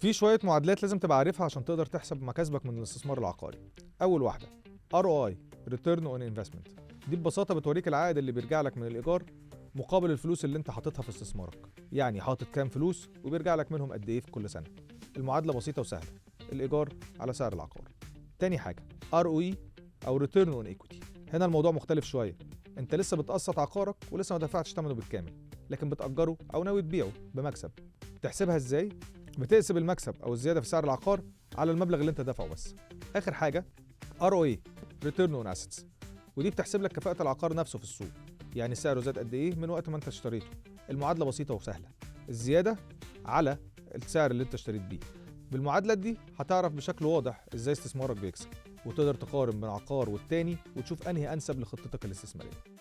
في شوية معادلات لازم تبقى عارفها عشان تقدر تحسب مكاسبك من الاستثمار العقاري. اول واحدة ROI، Return on Investment. دي ببساطة بتوريك العائد اللي بيرجع لك من الايجار مقابل الفلوس اللي انت حاططها في استثمارك، يعني حاطط كام فلوس وبيرجع لك منهم قد ايه في كل سنه. المعادلة بسيطة وسهله، الايجار على سعر العقار. تاني حاجة ROE او Return on Equity. هنا الموضوع مختلف شويه، انت لسه بتقسط عقارك ولسه ما دفعتش ثمنه بالكامل، لكن بتأجره او ناوي تبيعه بمكسب. تحسبها ازاي؟ بتقسم المكسب او الزيادة في سعر العقار على المبلغ اللي انت دافعه بس. اخر حاجة ROA، Return on Assets، ودي بتحسب لك كفاءة العقار نفسه في السوق، يعني سعره زاد قد ايه من وقت ما انت اشتريته. المعادلة بسيطة وسهله، الزيادة على السعر اللي انت اشتريت بيه. بالمعادله دي هتعرف بشكل واضح ازاي استثمارك بيكسب، وتقدر تقارن بين عقار والتاني وتشوف انهي انسب لخطتك الاستثماريه.